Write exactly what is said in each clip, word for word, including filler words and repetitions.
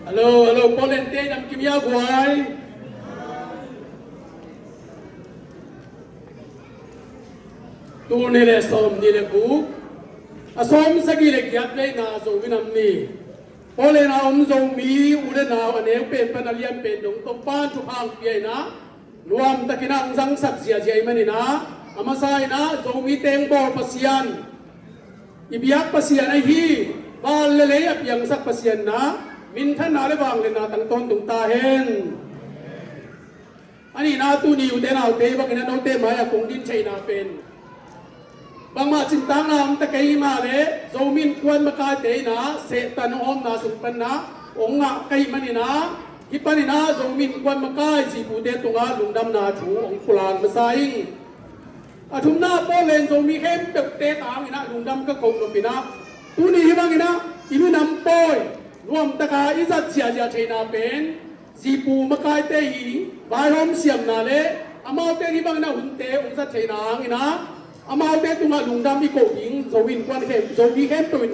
Hello, hello, Portland te nam kim hia guai. Tul nih le sawm nih le guk, a sawm sagih le giat veina Zomi Nam Ni. Portland a om Zomi u le nau a neu pen pan a lian pen dong Topa'n thupha hong pia in ah, nuamtakin ah hong zangsak ziahziah ahih manin ah, a masa in ah Zomi teng bawl Pasian, i biak Pasian ahi, van le lei a piangsak Pasian in ah minthanna le vangliatna tang tawntung ta hen. A nihna, tuni u te nau te bangin ah note mai-ah kong din theihna pen, bangmah cintakna om ta kei hi mah leh, Zomi Innkuan makaite in ah Satan hong omna sung panin ah hong ngah ka hih manin ah, hih panin ah Zomi Innkuan makai zipute tungah lungdamna thu hong pulak masa ing. A thumna, Portland Zomi khempeuhte tangin ah lungdam ka ko nop in ah, tuni hih bangin ah i minam pawi nuamtaka i zat ziahziah theihna pen zipu makaite i vaihawm siamna le amaute hih bangin ah hunte hong zat theihna hangin ah, amaute tungah lungdam i koh ding. Zomi Innkuan khem, Zomi khempeuh in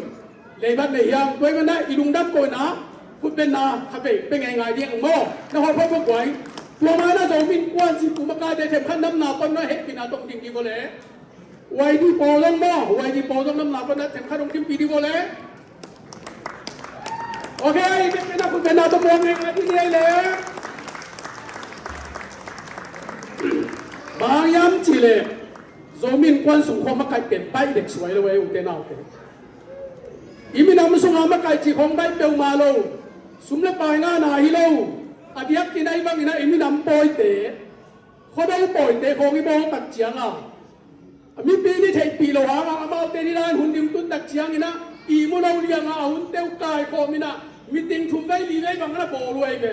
leibat nei hiam? Tua ahih manin ah i lungdam koh in ah, khutbenna khatvei pia ngeingai ding maw. Na hawlpha pha guai. Tua mah in ah Zomi Innkuan zipu makaite themkhat namna pan na hehpihna tong ding hi vo le. Y D pawl zong maw, Y D pawl zong namna pan na themkhat hong kimpih ding vo le. Ok, khutbenna tawh muang ngeingai ding hi le. Bang hang hiam cih leh, Zomi Innkuan sung khawng makaih pen baih dek suai lo ei, u te nau te. I minam sungah makaih cih khawng baih peuhmah lo. Sum le pai ngahna hi lo. A diakin ah hih bangin ah i minam pawite, khuado pawite khawng i bawl tak ciangin ah, mipi in i theihpih loh hangin ah, amaute in i lai hun ding tun tak ciangin ah, ihmu lo liangin ah a hunte uh kaikhawm in ah, meeting thum vei li vei bang a na bawl uh ahi ve.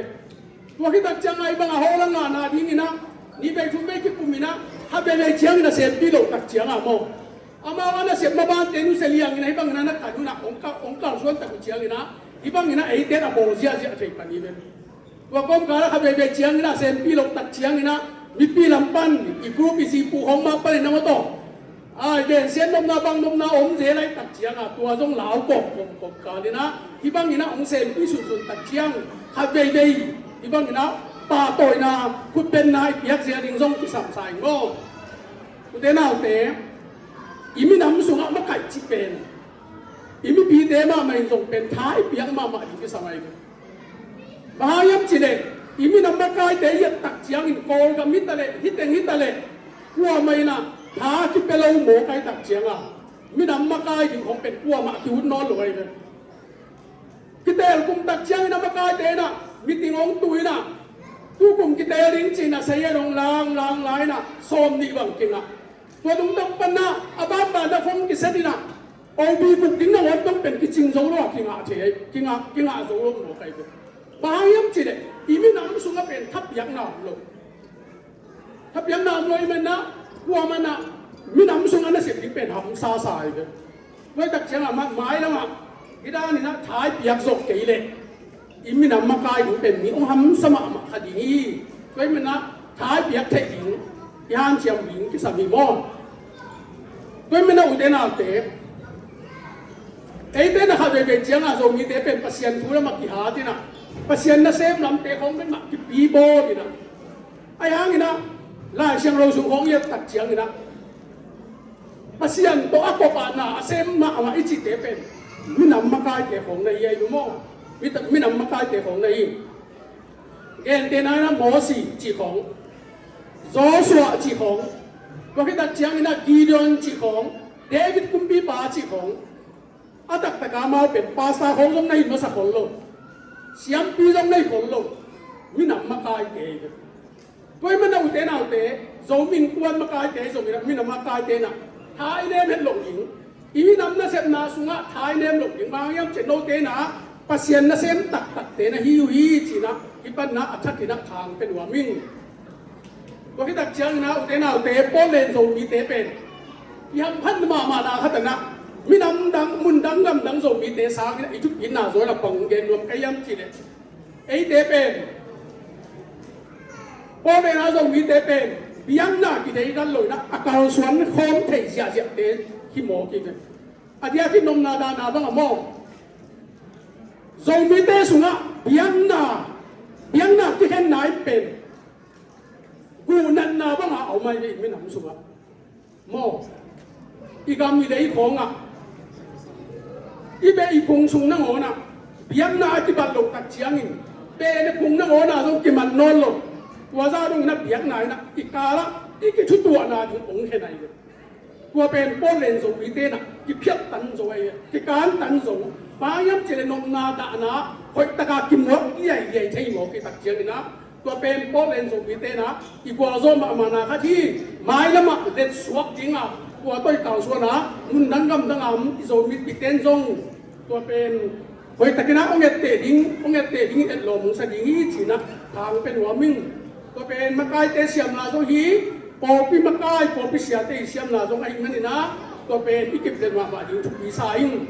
Tua khit tak ciangin ah hih bang a hall a ngahna dingin ah, nih vei thum vei kikum in ah, khat veivei ciangin a sempih loh tak ciangin ah maw, amau a nasep mabante nusia liangin ah hih bangin ah na kan un ah, hong kal, hong kalsuan tak uh ciangin ah, hih bangin ah eite in a bawl ziahziah thei pan hi ve. Tua kawmkal ah khat veivei ciangin ah, sempih loh tak ciangin ah, mipi lam pan, i group i zipu khawng mah panin ah maw taw, ai, gensiat nopna bang nopna om zel lai tak ciangin ah, tua zong lau kawmkawm kawmkal in ah, hih bangin ah hong sempih sunsun tak ciang, khat veivei hih bangin ah pahtawina, khutbenna i piak zel ding zong kisam sa ing maw. U te nau te, i minam sungah makaih cih pen, i mipite mahmah in zong pen tha i piak mahmah ding kisam ahi ve. Bang hang hiam cih leh, i minam makaite i et tak ciangin, Kawlgam hi ta leh, hih teng hi ta leh, kuamah in ah tha kipia lo mawk ahih tak ciangin ah, minam makai ding khawng pen kuamah ki-ut nawn lo ahi ve. Kiteel kum tak ciangin ah makaite in ah meeting hong tu in ah, tu kum kiteel ding ci-in ah sayan hong lang lang lai in ah, sawmnih bang kingah. Tua tungtawn pan ah a banban ah phone kiset in ah, O B kuk ding nangawn tawh pen kicing zo lo a, kingah thei, kingah, kingah zo lo mawk ahi ve. Bang hang hiam cih leh, i minam sungah pen thapiakna om lo. Thapiakna om lo ahih manin ah, kuamah in ah minam sungah nasep ding pen hamsa sa ahi ve. Tua ahih tak ciangin ah, ma-, mailam ah, hih danin ah tha i piak zawh kei leh, i minam makai ding pen mi hong hamsa mahmah kha ding hi. Tua ahih manin ah tha i piak theih ding, i hanciam ding kisam hi maw. Tua ahih manin ah u te nau te, eite in ah khat veivei ciangin ah Zomite pen Pasian thu lamah kihat in ah, Pasian nasem lamte khawng pen mah kipibawl in ah, ahih hangin ah Lai Siangtho sung khawng i et tak ciangin ah, Pasian tawh a kop a na a sem mahmah i cihte pen minam makaite khawng na hi ahi ve maw. Mi-, minam makaite khawng na hi. Gentehna in ah Mosi cih khawng, Joshua cih khawng, tua khit tak ciangin ah Gideon cih khawng, David kumpipa cih khawng, a taktak a amau pen pastor khawng zong na hi masa khol lo. Siampi zong na hi khol lo. Minam makaite hi ve. Tua ahih manin ah u te nau te, Zomi Innkuan makaite, Zomi minam makaite in ah tha i nem het loh ding, i minam nasepna sungah tha i nem loh ding, bang hang hiam cih leh note in ah Pasian nasem taktakte na hi uh hi ci-in ah, hih panin ah a thakin ah thang pia nuam ing. Tua khit tak ciangin ah u te nau te, Portland Zomite pen i hamphat mahmahna khat in ah, minam dang, mun dang, gam dang Zomite sangin ah i thupina zaw in ah bang gen nuam ka hiam cih leh, eite pen, Portland a Zomite pen biakna kideidal lo in ah, a kalsuan khawm thei ziahziahte hi mawk hi ve. A diakin nopna dahna bang ah maw, Zomite sungah Biakna, biakna kikhenna i pen guhnatna banga a om ahi ve i minam sungah. Maw, i gam i lei khawngah, i beh i phung sung nangawnah biakna a kibat loh tak ciangin beh le phung nangawnah zong kiman nawn lo. Tua zah dongin ah biakna inah i kalah i kithutuahna ding hong khen ahi ve. Tua pen Portland Zomite inah kiphiat tan zo ahi ve, kikan tan zo. Bang hiam cih leh nopna dahna hoih taka kimuak liailiai thei mawk i tak ciangin ah, tua pen Portland Zomite inah i gualzawh mahmahna khat hi. Mailamah letsuak dinga tua tawh i kalsuan a, nundang gamdang a om i Zomite ten zong tua pen hoih takin ah hong etteh ding, hong etteh ding i etlawm hong sa ding hi ci-in ah tha hong pia nuam ing. Tua pen makaite siamna zong hi, pawlpi makai, pawlpi siate i siamna zong ahih manin ah, tua pen i kip let mahmah ding thupi sa ing.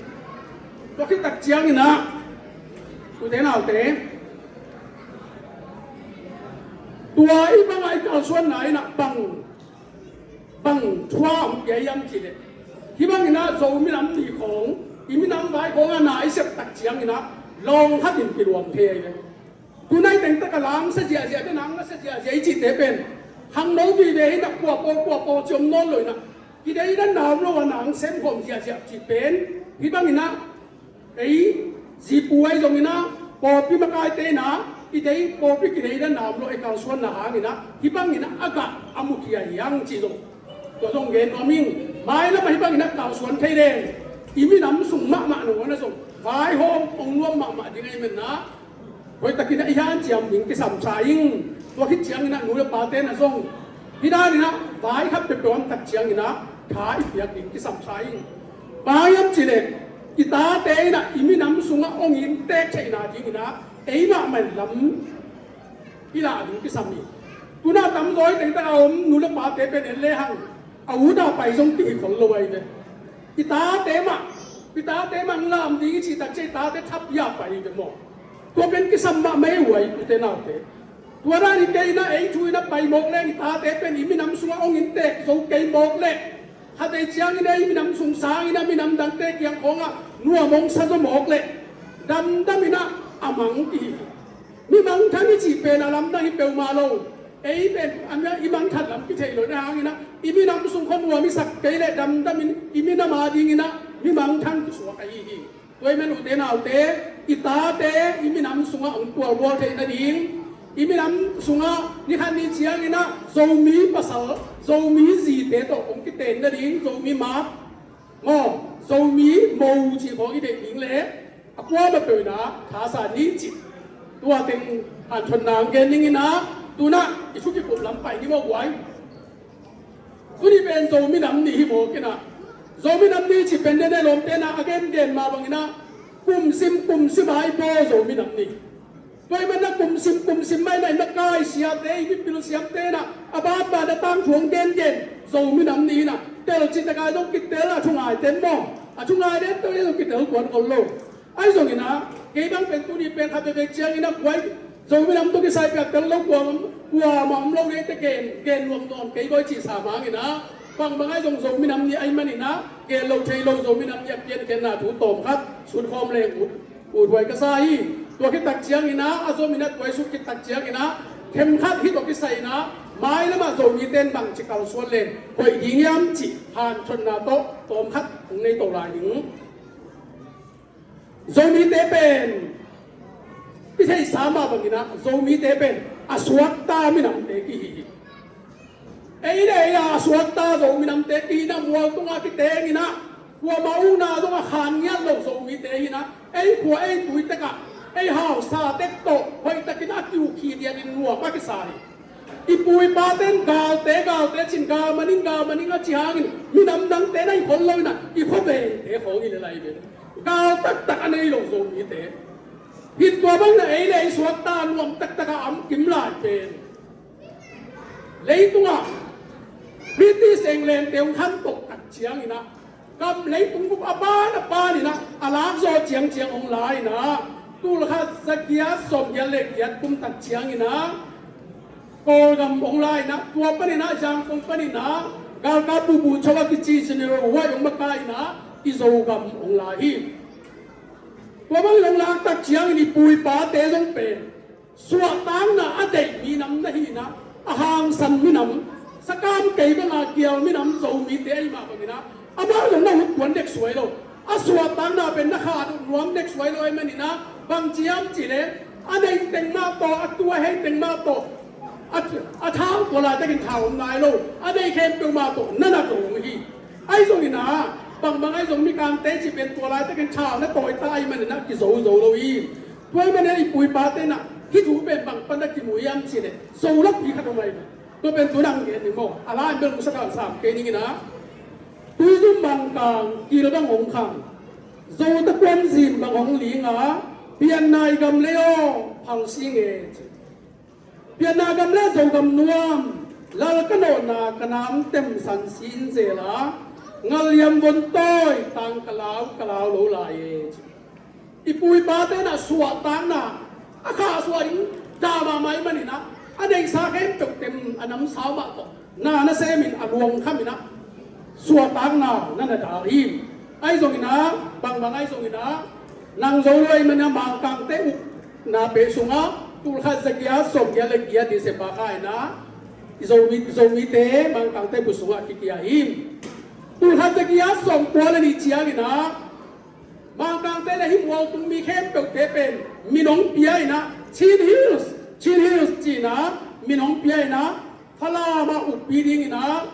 Tua khit tak ciangin ah, ute naute, tua i bangah i kalsuanna inah bang, bang thu a hong pia hiam cih leh, hih bangin ah Zo minam ni khawng, i minam vai khawngah na i sep tak ciangin ah lawng khatin kiluang thei ahi ve. Tunai tengtak a langsa ziahziah, den a langsa ziahziah i cihte pen khangno vive hi inah, kua pawl kua pawl ci om nawn lo inah, kideidanna om lo a na hong semkhawm ziahziah cih pen, hih bangin ah ei zipu ahi zongin ah, pawlpi makaite inah i dei, pawlpi kideidanna om lo ei kalsuanna hangin ah hih bangin ah a gah a mukhia hi hang cih zong, tua zong gen nuam ing. Mailamah hih bangin ah kalsuan thei leng i minam sung mahmah nangawn ah zong vaihawm hong nuam mahmah ding ahih manin ah, hoih takin ah i hanciam ding kisam sa ing. Tua khit ciangin ah nu le pate na zong hih danin ah vai khat peuhpeuh a om tak ciangin ah tha i piak ding kisam sa ing. Bang hiam cih leh i tate inah i minam sungah hong inntek theihna dingin ah ei mahmah in lam i lah ding kisam hi. Tunah tamzaw i tengtak a om nu le pate pen en lehang a ut a pai zong kihi khol lo ahi ve. I tate mah, i tate mah hong lam ding i cih tak ciang i tate thapia pai hi ve maw. Tua pen kisam mahmah ei uai, ute naute. Tua dan hi kei inah ei thu inah pai mawk leng i tate pen i minam sungah hong inntek zo kei mawk leh, khatvei ciangin ei minam sung sangin ah minam dangte kiang khawngah nuam hong sa zaw mawk leh, damdam inah a mang kihi hi. Mi mangthang i cih pen a lamdang hi peuhmah lo. Ei pen a mi-, i mangthang lam kithei lo na hangin ah i minam sung khua nuam i sak kei leh damdamin i minam a dingin ah mi mangthang kisuak ahi hi. Tua ahih manin ute naute, i tate i minam sungah hong tualbual theih nading, i minam sungah ni khat ni ciangin ah Zomi pasal, Zomi zite tawh hong kiten nading, Zomi mat maw, Zomi mo cih khawng i deih ding leh a kuamah peuh inah tha sa ni cih, tua teng hanthotna hong gen ning inah, tunah i thu kikup lam pai ni maw guai. Tuni pen Zo minam ni hi mawk inah, Zo minam ni cih pen dene lawmte inah a gengen mah bangin ah kumsim kumsim a i bawl Zo minam ni. Tua ahih manin ah kumsim kumsim mah inah i makai siate, i mipil siamte inah a banban a tangthu hong gengen Zo minam ni inah, tel cih tak a zong kitel a thungai ten maw, a thungai den tawh zong kitel tuan khol lo. Ahi zongin ah kei bang pen tuni pen khat veve ciangin ah kuai Zo minam tawh kisai piak tel lo kuamah, kuamah om lo, neite gen, gen nuam nawn kei koi cih sa mangin ah, bangbang ahi zong Zo minam ni ahih manin ah gen lo thei lo, Zo minam ni a piankhiatna thu tawm khat sut khawm leng ut, uthuai ka sa hi. Tua khit tak ciangin ah a zom inah tuai sut khit tak ciangin ah themkhat hih tawh kisai inah mailamah Zomite in bangci kalsuan leng hoih ding hiam cih hanthotna tawh tawm khat hong nei to lai ning. Zomite pen i theihsa mah bangin ah Zomite pen a suakta minamte kihi hi. Ei le ei a suakta Zo minamte kihi inah mual tungah kiteng inah kuamah ukna zong a khan ngiat lo Zomite hi inah ei khua ei tui tekah ei hausa tek tawh hoih takin a kiukhi diakin nuam a kisa hi. I pu i pate in galte, galte cin, gal maning, gal maning a ci hangin minam dangte na hi khol lo inah i khuavengte khawng hi le lai ve. Gal taktak a nei lo Zomite. Hih tua bangin ah ei le ei suakta nuam taktak a om kim lai pen leitungah British Englandte hong khantoh tak ciangin ah gam leitung bup a pan a panin ah a lak zawh ciangciang hong la inah, tulkhat zagiat sawmgiat le giat kum tak ciangin ah Kawlgam hong la inah, tua panin ah Zangkong panin ah galkap bubu cho a kici General White hong makai inah i Zogam hong la hi. Tua bang i long laktak ciangin i pu i pate zong pen suahtakna a deih minam na hihna, a hangsan minam, sakam kei banga kial minam Zomite ahi mah bangina, amau zong na hut tuan dek suai lo. A suahtakna pen na khat uh nuam dek suai lo ahi manina, bang ciam cihleh a nei teng mah tawh, a tua hei teng mah tawh, a, a thau tua laitakin thau om nai lo. A nei khempeuh mah tawh na na tawh uh hi. Ahi zongina, bangbang ahi zong Mikangte cih pen tua laitakin thau na tawi ta ahi manina kizo zo lo hi. Tua ahi manina i pu i pate na hih thu pen bang pan na kimu hiam cihleh, zo lakpi khat om ahi. Tua pen tu nang gen ni maw, a lai bel musa khan sam kei ningina. Tuizum Mangkang kil bang hong khang, Zo takuan zin bang hong linga, pianna i gam lei aw phal si nge ci. Pianna gam le Zogam nuam, lal ka nawhna ka nam temsan si in zela, ngal liam von tawi tang ka lau ka lau lo lai e ci. I pu i pate na suahtakna a khahsuah ding dah mahmah i manina, a neihsa khempeuh tem a namsau mah tawh na na semin a luang khamina suahtakna na na dal hi. Ahi zongina, bangbang ahi zongina, nang zo lo ahi manina Mangkangte ukna peh sunga tulkhat zagiat sawmgiat le giat December kha ina i Zomi, Zomite Mangkangte bu sunga kikia hi. Tulkhat zagiat sawmkua le nih ciangina Mangkangte le hih mualtung mi khempeuhte pen min hong pia ina, Chin Hills, Chin Hills cina min hong pia ina, Falam ah ukpi dingina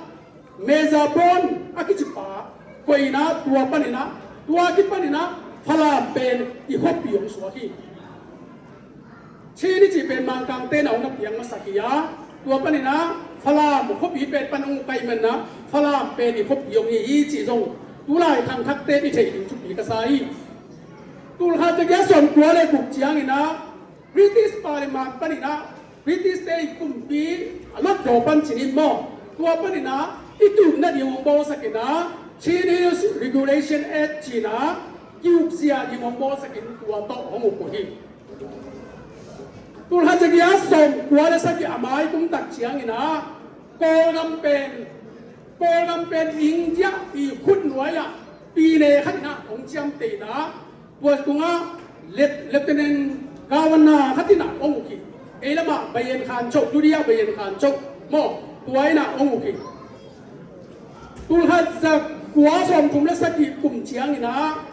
Major Bond a kicipa koihna, tua panina, tua kipanina Falam pen i khuapi hong suak hi. Chin i cih pen Mangkangte na hong na piang masak hi a, tua panina Falam khuapi pen pan hong uk ahi manina Falam pen i khuapi hong hi hi cih zong tulai khangthakte i theih ding thupi ka sa hi. Tulkhat zagiat sawmkua le guk ciangina British Parliament panina British te i kumpi a lotdaw pan cinin maw, tua panina i kiukna ding hong bawlsakina Chin Hills Regulation Act cina kiukzia ding hong bawlsakin tua tawh hong uk uh hi. Tulkhat zagiat sawmkua le sagih a mai kum tak ciangina Kawlgam pen, Kawlgam pen India i khutnuai ah pine khat ina hong ciamtehina, tua tungah Lieutenant Governor khat ina hong uk hi. Ei lamah Bayan Khan Choh, Dudia Bayan Khan Choh maw, tua ina hong uk hi. Tulkhat zakua sawmthum le sagih kum ciangina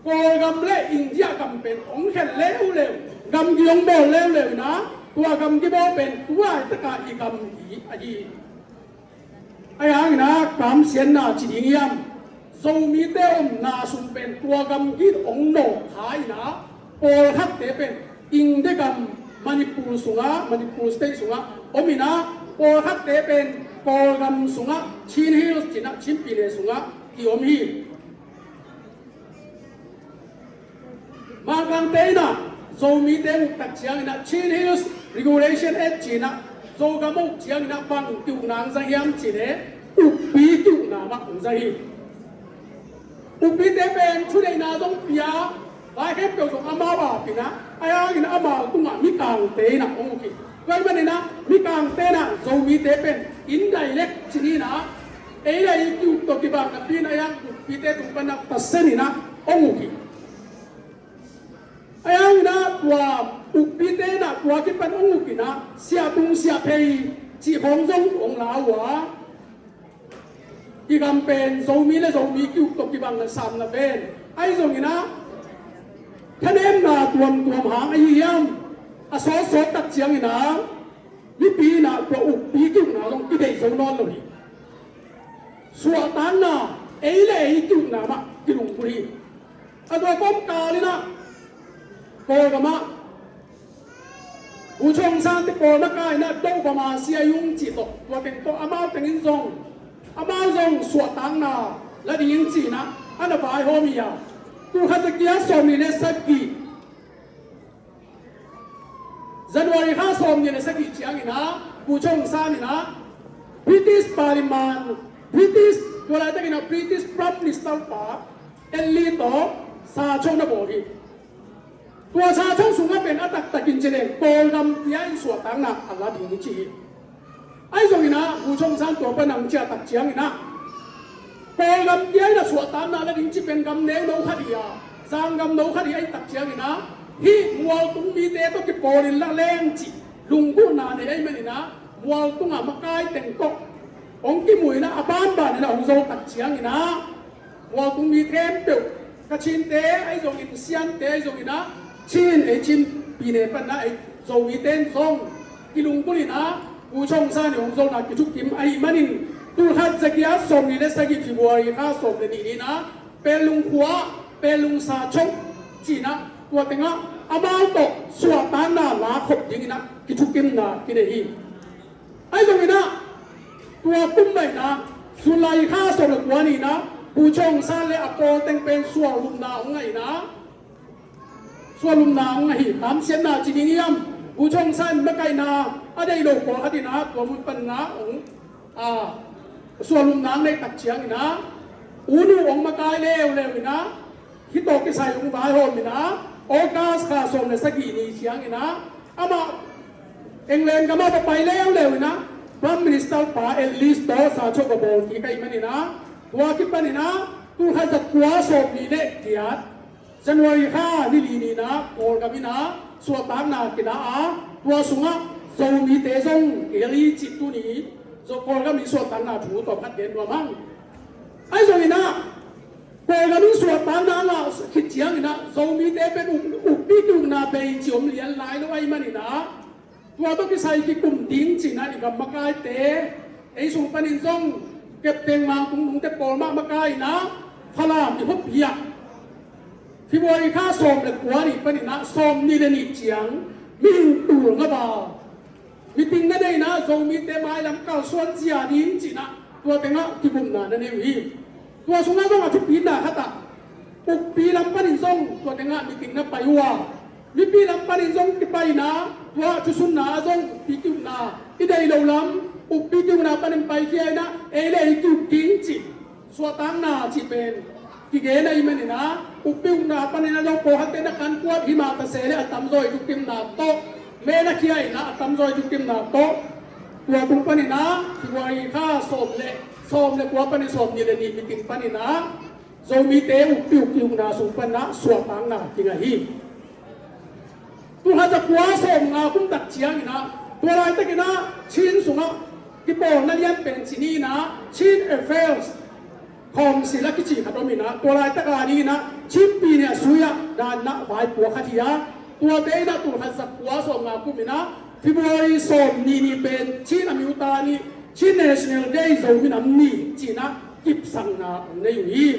Kawlgam le India gam pen hong khen leuleu, gamgi hong bawl leuleu ina, tua gamgi bawl pen tu laitaka i gamgi ahi. Ahi hangina kamsiatna ci ding hiam, Zomite omna sung pen tua gamgi hong nawk kha ina, pawlkhatte pen India gam Manipur sunga, Manipur state sunga om ina, pawlkhatte pen Kawlgam sunga Chin Hills cina Chin pine sunga i om hi. Mangkangte ina Zomite uktak ciangina Chin Hills Regulation Act cina Zogam uk ciangina bang kiukna hong zang hiam cile, ukpi kiukna mah hong zang hi. Ukpite pen thuneihna zong pia, vai khempeuh zong amau a pina, ahi hangina amau tungah Mikangte ina hong uk hi. Tua ahi manina Mikangte na Zomite pen indirect cinina ei le ei kiuk tawh kibang napi ina ahi hang ukpite tung pana tasen ina hong uk hi. Ahi hangina tua ukpite na tua kipan hong uk ina siahtung siahphei cih khawng zong hong la uh a, i gam pen Zomi le Zomi kiuk tawh kibang na sam na ven ahi zongina thanemna tuamtuam hang ahi hiam, a sawtsawt tak ciangina mipi ina tua ukpi kiukna zong kideih zo nawn lo hi. Suahtakna ei le ei kiukna mah kilunggulh hi. A tua kawmkal ina Kawlgam ah Pu Chong San te pawl na kai ina Doh Bama Sia Yung cih tawh tua teng tawh amau tengin zong amau zong suahtakna la ding cihna a na vaihawm hi a, tulkhat zagiat sawmnih le sagih January kha sawmnih le sagih ciangina Pu Chong San ina British Parliament, British, tua laitakina British Prime Minister pa Attlee tawh sachok na bawl hi. Tua sachok sungah pen a taktakin cileng Kawlgam pia in suahtakna a la ding ci hi. Ahi zongina Pu Chong San tua pan hong ciah tak ciangina Kawlgam pia ina suahtakna la ding ci pen gam neu no khat hi a, Sanggam no khat i ahi tak ciangin ah, hih mualtung mite tawh kipawl in la leng cih lunggulhna nei ahih manin ah, mualtung ah makai teng tawh hong kimu in ah, a banban in ah hong zo tak ciangin ah, mualtung mi khempeuh, Kachinte ahi zongin, Siante ahi zongin ah, Chin, ei Chin pine pan ah ei Zomite in zong kilunggulh in ah, Pu Chawng San in hong zonna kithukim ahih manin, tul khat za giat sawmnih le sagih February kha sawm le nih ni-in ah, Pelung khua, Pelung Sa Cho ci-in ah, tua teng ah amau tawh suahtakna la khop dingin ah kithukimna kinei hi. Ahi zongin ah, tua kum mah in ah, July kha sawm le kua ni-in ah, Pu Chawng San le a pawl teng pen suahlumna hong ngah in ah, suahlumna hong ngah hi. Kamsiatna ci ding hiam, Pu Chawng San makaihna a deih lo pawlkhat in ah, tua mun pan in ah hong, a, suahlumna hong neih tak ciangin ah, U Nu hong makai leuleu in ah, hih tawh kisai hong vaihawm in ah, August kha sawm le sagih ni ciangin ah, amah England gam ah va pai leuleu in ah, Prime Minister pa Attlee tawh Sa Cho va bawl kik ahih manin ah, tua kipan in ah, tul khat za kua sawmnih le giat, January kha ni li ni-in ah, Kawlgam in ah suahtakna kila a, tua sungah Zomite zong kihel hi cih tuni, Zo Kawlgam in suahtakna thu tawm khat gen nuam hang. Ahi zongin ah, Kawlgam in suahtakna a ngah khit ciangin ah, Zomite pen uk, ukpi kiukna bei ci om lian lai lo ahih manin ah, tua tawh kisai kikum ding ci-in ah i gam makaite, ei sung panin zong Kepteng, Mangkung, Nungte pawl mah makai in ah, Falam i khuapi ah February kha sawm le kua ni panin ah sawmnih le nih ciang mihing tul nga val meeting na nei in ah, Zomite mailam kalsuan zia ding ci-in ah, tua teng ah kigumna na nei uh hi. Tua sungah zong a thupina khat ah, ukpi lam panin zong tua teng ah meeting na pai uh a, mipi lam panin zong kipai in ah, tua thusunna ah zong ukpi kiukna i deih loh lam, ukpi kiukna panin paikhia in ah, ei le ei kiuk ding cih suahtakna cih pen kigen ahih manin ah, ukpi ukna panin ah zong pawlkhatte na kan kuat hi mah ta se leh, a tamzaw i thukimna tawh, me na khia in ah, a tamzaw i thukimna tawh, tua tung panin ah February kha sawm le, sawm le kua panin sawmnih le nih meeting panin ah, Zomite ukpi ukna sung panin ah suahtakna kingah hi. Tul khat za kua sawmnga kum tak ciangin ah, tua laitakin ah Chin sungah kipawlna lian pen ci ni-in ah, Chin Affairs Council a kici khat om in ah, tua laitak a dingin ah Chin pi nih a sui ah dan in ah vaipuak khat hi a, tuate in ah tul khat za kua sawmnga kum in ah, February sawmnih ni pen Chin a mi uta ni, Chin National Day, Zomi Nam Ni ci-in ah kipsakna hong nei uh hi.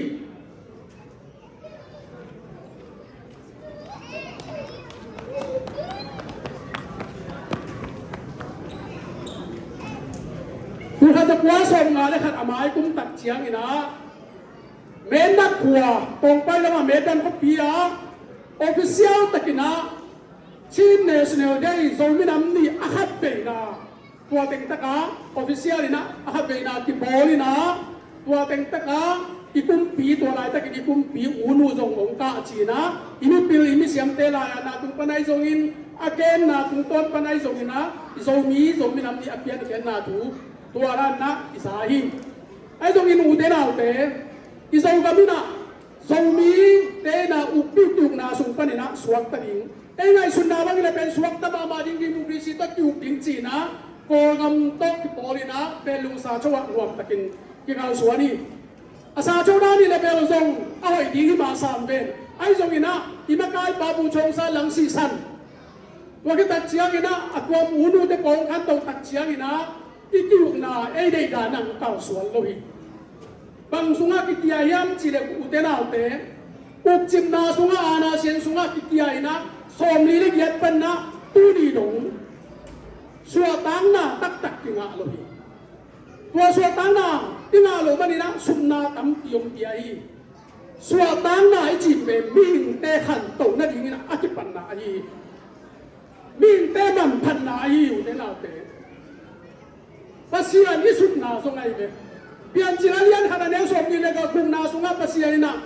Tul khat za kua sawmnga le khat a mai kum tak ciangin ah, Mindat khua, Kawngpai lamah Mindat khuapi ah official takin ah Chin National Day, Zomi Nam Ni a khatveina, tua teng takah official in ah a khatveina kibawl in ah, tua teng takah i kumpi, tua laitakin i kumpi U Nu zong hong kah ci-in ah, i mipil i misiamte lai-atna tung pan ahi zongin, a genna tungtawn pan ahi zongin ah, i Zomi, Zomi Nam Ni a pian i genna thu, tua dan in ah i za hi. Ahi zongin ute naute, i Zogam in ah Zomite in ah ukpi ukna sung panin ah suakta ding, ei ngaihsutna bang hi leh pen suakta mahmah ding, democracy tawh ki-uk ding ci-in ah Kawlgam tawh kipawl in ah Pelung Sa Cho ah nuamtakin kikalsuan hi. A Sa Cho dan hi leh bel zong a hoih ding hi mah sam ven. Ahi zongin ah i makaipa Pu Chawng San lam sisan, tua khit tak ciangin ah a kuam U Nute pawng khanto tak ciangin ah i ki-ukna ei deihdan ah hong kalsuan lo hi. Bang sungah kikia hiam cih leh ute naute, ukcipna sungah, aana sian sungah kikia in ah, sawmli le giat pan ah tuni dong suahtakna taktak kingah lo hi. Tua suahtakna kingah lo manin ah supna tampi om pia hi. Suahtakna i cih pen mihingte khantoh nadingin ah a kipatna ahi hi. Mihingte manphatna ahi hi, ute naute. Pasian i sutna zong ahi ve. Piancil a lian khat a neu sawmnih le gukna sungah Pasian in ah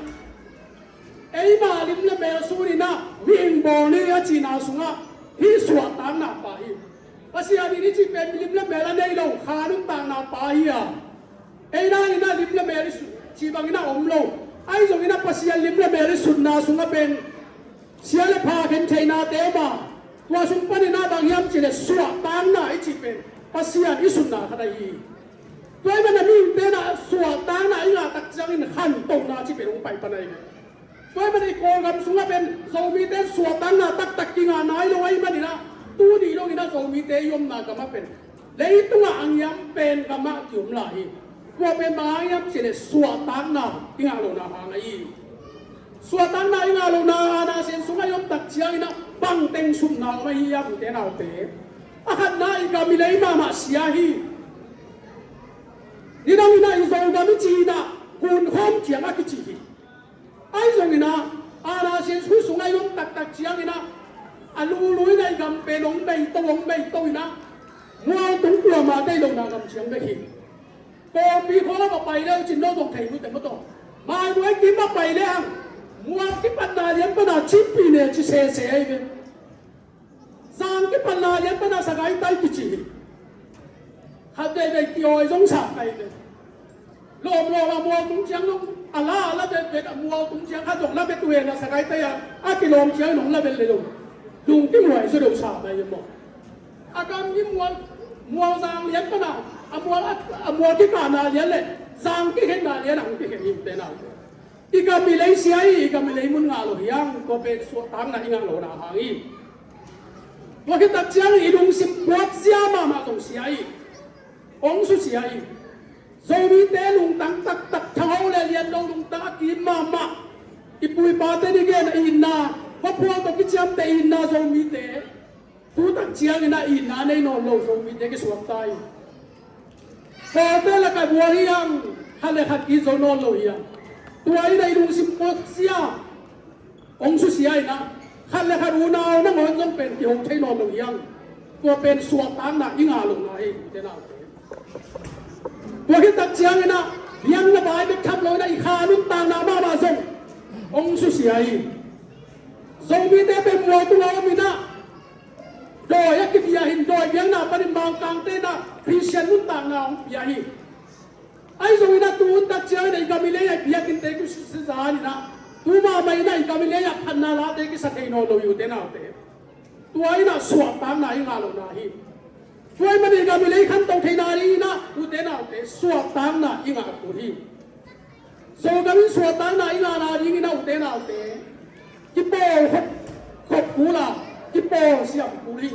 eima lim le mel sun in ah mihing bawl ni a cihna sungah hih suahtakna pha hi. Pasian in i cih pen lim le mel a nei lo, kha nuntakna pha hi a, ei nang in ah lim le mel i sut cih bangin ah om lo. Ahi zongin a Pasian lim le mel i sutna sungah pen sia le pha khen theihnate om a, tua sung panin a bang hiam cih leh suahtakna i cih pen Pasian i sutna khat ahi hi. Tua ahih manin a mihingte in a suahtakna i ngah tak ciangin khantohna cih pen hong pai pan ahi hi. Tua ahih manin i Kawlgam sungah pen Zomite suahtakna taktak kingah nai lo ahih manin a, tuni dongin a Zomite i omna gamah pen leitungah a ngiam pen gamah kiom lai hi. Tua pen bang hang hiam cih leh suahtakna i ngah lohna hang ahi hi. Suahtakna i ngah lohna, aana sian sungah i om tak ciangin a bang teng supna om ahi hiam, ute naute? A khatna, i gam i lei mahmah sia hi. Nidangin a i Zogam i cih in a gunkhawm ciang a kici hi. Ahi zongin a, aana sian sung sungah i om taktak ciangin a, a lulu in a i gam pen hong beito, hong beito in a, mual tung kuamah deih lohna gam ciang bek hi. Kawlpi khawng a va pai le uh cin no zong thei uh teh maw taw. Maibuai kim a pai le hang, mual kipatna lian pan a Chin Pyine ci sese ahi ve. Zang kipatna lian pan a Sagaing Tai kici hi. Khat veivei kiawi zong sa kai ve. Lawmlawm a mual tung ciang zong a la, a la vetvet a mual tung ciang khat zong la vet uh hen a Sagaing Tai a, a kilawm ciang zong la vet le zong lungkim huai zaw deuh sa mai hi maw. A gam i mual, mual zang lian pan a, a mual, a mual kikahna lian le zang kikhenna lian a hong kikhen hi, ute naute. I gam i lei sia hi, i gam i lei mun ngah lo hi hang, tua pen suahtakna i ngah lohna hang hi. Tua khit tak ciang i lungsim puakzia mahmah zong sia hi. Hong susia hi. Zomite lungtang taktak, thangho le lian lo lungtang a kim mahmah. I pu i pate i gen a itna, va phual tawh kiciamteh itna Zomite. Tu tak ciangin a itna nei nawn lo Zomite kisuak ta hi. Pawlte lakah buai hi hang, khat le khat ki zo nawn lo hi hang. Tua in a i lungsim puakzia, hong susia in a, khat le khat unau nangawn zong pen kiho thei nawn lo hi hang. Tua pen suahtakna i ngah lohna hi, ute naute. Tua khit tak ciangin a, biakna vai bek tham lo in a i kha nuntakna mahmah zong hong susia hi. Zomite pen mual tungah om in a, dawi a kibia hi, dawi biakna panin Mangkangte in a Khristian nuntakna hong pia hi. Ahi zongin a tu hun tak ciangin a i gam i lei a i biakinnte kisa zan in a, tu mahmah in a i gam i lei a phatna late kisa thei nawn lo hi, ute naute. Tua in a suahtakna i ngah lohna hi. Tua ahih manin i gam i lei khanto theihna dingin a, ute naute, suahtakna i ngah kul hi. Zogam in suahtakna i ngahna dingin a, ute naute, kipawl khop, khop kul a, kipawl siam kul hi.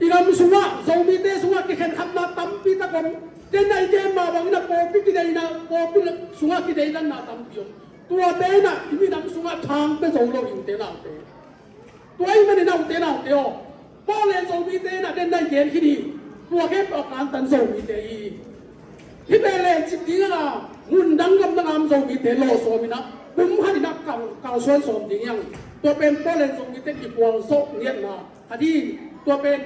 I gam sungah, Zomite sungah kikhen khamna tampi tak om. Ken a i gen mah bangin a pawlpi kideihna, pawlpi sungah kideihlanna tampi om. Tuate in a i minam sungah thang pia zo lo hi, ute naute. Tua ahih manin a, ute naute aw, Paul le Zomite in a den a i gen khin hi. Tua khempeuh a kantan Zomite hi. Hih Betel cih ding a, mun dang gam dang a om Zomite lawh sawm in a, kum khat in a kal, kalsuan sawm ding hi hang. Tua pen Paul le Zomite kikual zawh ngiatna khat hi. Tua pen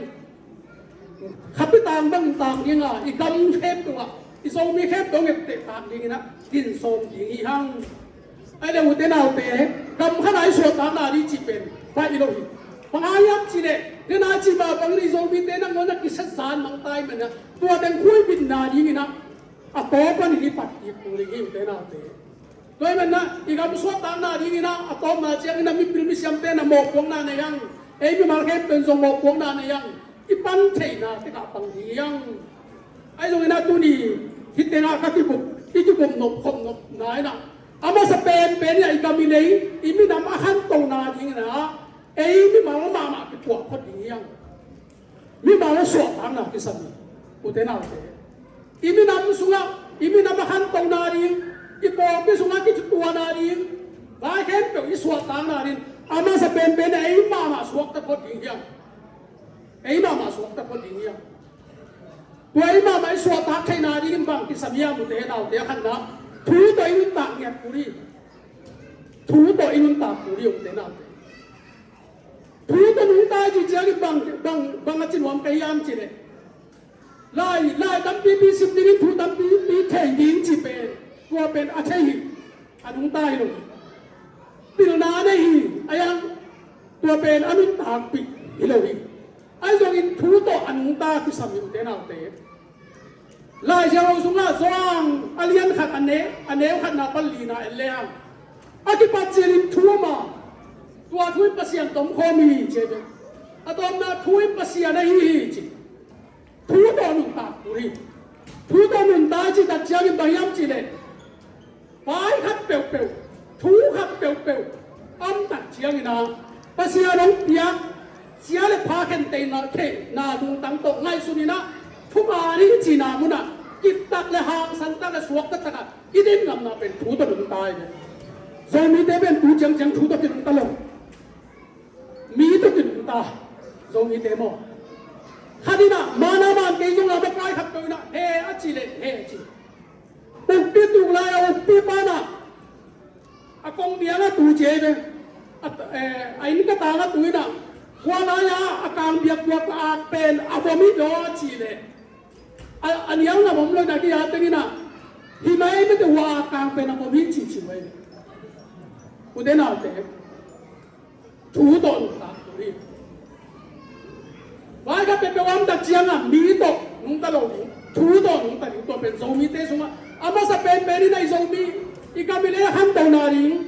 khapi tang bangin tang ding a, i gam khempeuh ah, i Zomi khempeuh hong etteh tak dingin a, din sawm ding hi hang. Ahih leh, ute naute, gam khat a i suahtakna ding cih pen baih lo hi. Bang hang hiam cih leh, den a cih mah bangin i Zomite nangawn a kisa zan mang ta ahih manin a, tua teng khuaibitna dingin a, a tawp panin i pat kik kul ding hi, ute naute. Tua ahih manin a, i gam suahtakna dingin a, a tawpna ciangin a, mipil misiamte in a mawhpuakna nei hang. Ei mimal khempeuh in zong mawhpuakna nei hang. I pan theihna tekah pang ding hi hang. Ahi zongin a, tuni hih tengah ka kibup, i kibup nop khop nopna in a, a masa penpen in a, i gam i lei, i minam a khantona dingin a, ei mimal mahmah kipuah phot ding hi hang. Mimal a suahtakna kisam hi, ute naute. I minam sungah, i minam a khantona ding, i pawlpi sungah kituahna ding, vai khempeuh i suahtakna ding, a masa penpen in a, ei mahmah suakta phot ding hi hang. Ei mahmah suakta phot ding hi hang. Tua ei mahmah i suahtak theihna dingin bang kisam hiam, ute naute? A khatna, thu tawh i nuntak ngiat kul hi. Thu tawh i nuntak kul hi, ute naute. Thu tawh nungta i cih ciangin bang, bang, bang a ci nuam ka hiam cih leh, lai, lai tampipi sim dingin thu tampipi thei ding cih pen, tua pen a thei hi. A nungta hi lo hi. Pilna a nei hi, a yang, tua pen a nuntakpih hi lo hi. Ahi zongin thu tawh a nungta kisam hi, ute naute. Lai Siangtho sungah Johan a lian khat a ne, a neu khatna pan lina en le hang, a kipat cilin thu om a, tua thu in Pasian tomkhawm hi ci hi ve. A tawpna thu in Pasian ahi hi ci. Thu tawh nuntak kul hi. Thu tawh nuntak cih tak ciangin bang hiam cih leh, vai khat peuhpeuh, thu khat peuhpeuh a om tak ciangin ah, Pasian hong piak sia le pha khenteina, theihna lungtang tawh ngaihsun in ah, thuman hi cihna munah kiptak le hangsan tak le suakta takah i din ngamna pen thu tawh nungta hi ve. Zomite pen tu ciangciang thu tawh kinungta lo. Mi tawh kinungta. Zomite maw? Khat in ah, man a man kei zong a, makai khat peuh in ah he a cih leh he a ci. Ukpi tuk lai a ukpi pa in ah, a kong biang a tu ci hi ve. A, eh, a inn katang a tu in ah, hua lai-a a kang biakbua a ak pen a vom hi lo a cih leh, a, a nial ngam om lo in ah, ki-at teng in ah, hi mai mete, hua a kang pen a vom hi ci ci uh hi ve. Ute naute, thu tawh nuntak kul hi. Vai khat peuhpeuh a om tak ciangah mi tawh nungta lo ding, thu tawh nungta ding, tua pen Zomite sungah a masa penpen in ah, i Zomi, i kam i lei a khantohna ding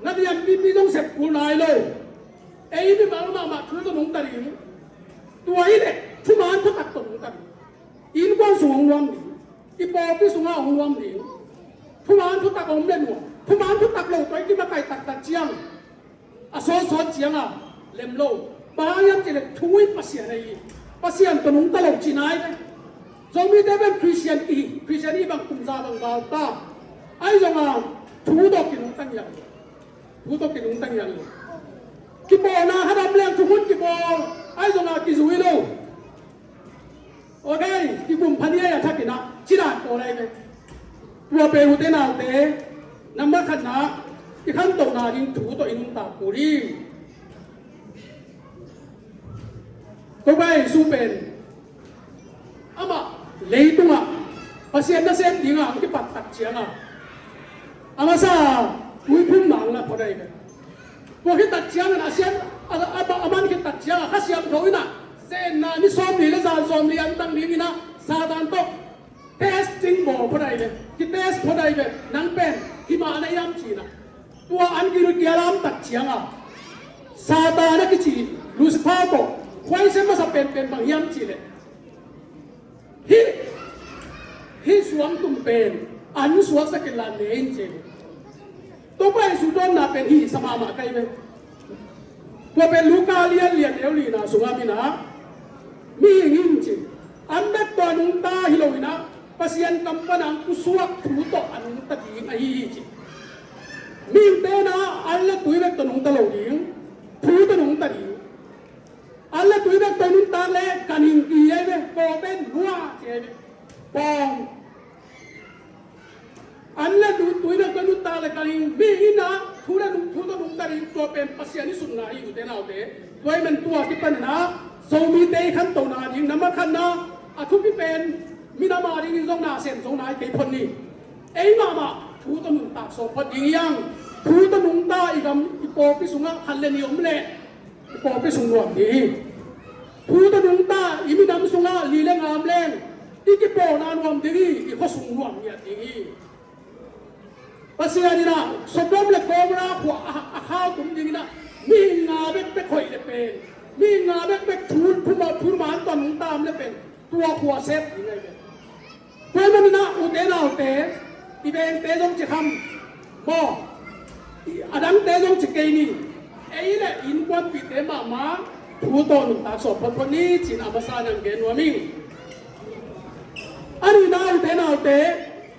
na lianpipi zong sep kul nai lo. Ei mimal mahmah thu tawh nungta ding. Tua hi leh thuman thutak tawh nungta ding. Innkuan sung hong nuam ding, i pawlpi sungah hong nuam ding. Thuman thutak a om le nuam, thuman thutak lo tawh i kimakaih taktak ciang, a sawtsawt ciangah lem lo. Bang hang hiam cih leh thu in Pasian ahi hi. Pasian tawh nungta lo cihna hi ve. Zomite pen Khristian i, Khristian i bang kum za bang val ta. Ahi zongah thu tawh kinungta ngiat lo. Thu tawh kinungta ngiat lo. Kipawlna khat a om leng thukhun kipawl, ahi zongah kizui lo. Ok, kikum pha ni a, a thak in ah, ci dan pawl ahi ve. Tua pen ute naute, nambat khatna, i khantohna ding thu tawh i nuntak kul hi. Topa Jesu pen amah leitungah Pasian nasem dingah hong kipat tak ciangah, a masa tuiphumna hong la phot ahi ve. Tua khit tak ciangin a siam, a, a, a, a man khit tak ciangah Kha Siangtho in ah, zenna ni sawmli le zan sawmli an tang dingin ah Satan tawh testing bawl phot ahi ve. Kitest phot ahi ve. Nang pen hi mah na hiam ci-in ah. Tua an gilkial a om tak ciangah Satan a kici Lucifer tawh khuaisen masa penpen bang hiam cih leh, hih, hih suangtum pen an suaksak inla ne in ci hi. Topa Jesu dawnna pen hih sa mahmah ka hi ve. Tua pen Luka lian lian neu lina sungah mi in ah, mihing in ci, an bek tawh a nungta hi lo in ah, Pasian kam pan a hong pusuak thu tawh a nungta ding ahi hi ci. Mihingte in ah an le tui bek tawh nungta lo ding, thu tawh nungta ding. An le tui bek tawh nungta le kan hing ki ahi ve, pawng pen nua ci ahi ve. Pawng. An le tui bek tawh nungta le kan hing, mihing in ah thu le nung, thu tawh nungta ding, tua pen Pasian i sutna hi, ute naute. Tua ahih man tua kipan in ah Zomite i khantohna ding nambat khatna, a thupi pen minam a dingin zong na sem zo nai kei phot ni. Ei mahmah thu tawh nuntak sawm phot ding hi hang. Thu tawh nungta i gam i pawlpi sungah khat le nih om leh i pawlpi sung nuam ding hi. Thu tawh nungta i minam sungah li le nga om leng i kipawlna nuam ding hi, i khua sung nuam ngiat ding hi. Pasian in ah Sodom le Gomorrah khua a, a khau tum dingin ah mihing nga bekbek hoih le pen, mihing nga bekbek thu, thu ma, thu man tawh nungta om le pen tua khua sep ding ahi ve. Tua ahih manin ah ute naute, i vengte zong ci kham maw, a dangte zong ci kei ni. Ei le innkuanpihte mahmah thu tawh nuntak sawm phot phot ni ci-in a masa in hong gen nuam ing. A nihna, ute naute,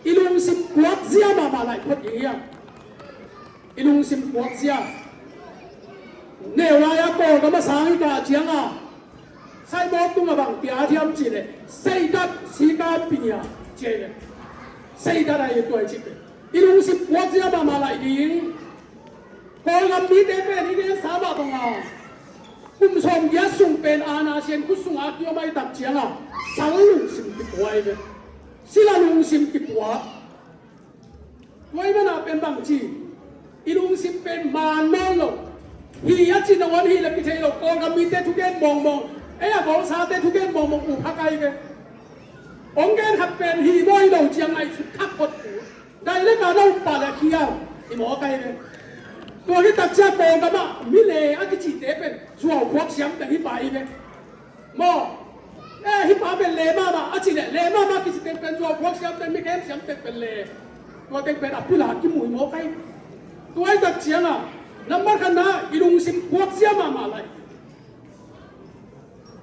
i lungsim puakzia mahmah lai phot ding hi hang. I lungsim puakzia. Neu lai-a Kawlgam a sang i kah ciangin, signboard tungah bang pia hiam cih leh, seidat sikan pinya ci hi leh, seidat ahi tua i cih pen i lungsim puakzia mahmah lai ding. Kawlgam mite pen i gensa mah bangin kum sawmgiat sung pen aana sian khut sungah a kiom ahih tak ciangin sal lungsim kipua hi ve. Sila lungsim kipua. Tua ahih manin pen bangci, i lungsim pen maan nawn lo. Hi a cih nangawn hi leh kithei lo. Kawlgam mite thugen mawngmawng, ei a golsate thugen mawngmawng uh hak ahi ve. Hong gen khat pen hi mawi lo ciang ngaihsut khak phot kul. Direct a na um pah leh khiau. I mawk ai ve. Tua hi tak ciang Kawlgam ah mi le a kicite pen zuau phuak siam teng hi pah hi ve. Maw. Eh, hi pah pen le mahmah a ci leh le mahmah kici teng pen zuau phuak siam teng, mi khem siam teng pen le. Tua teng pen a pil a kimu hi mawk ai. Tua hi tak ciang a nambat khatna i lungsim phuak siam mahmah lai.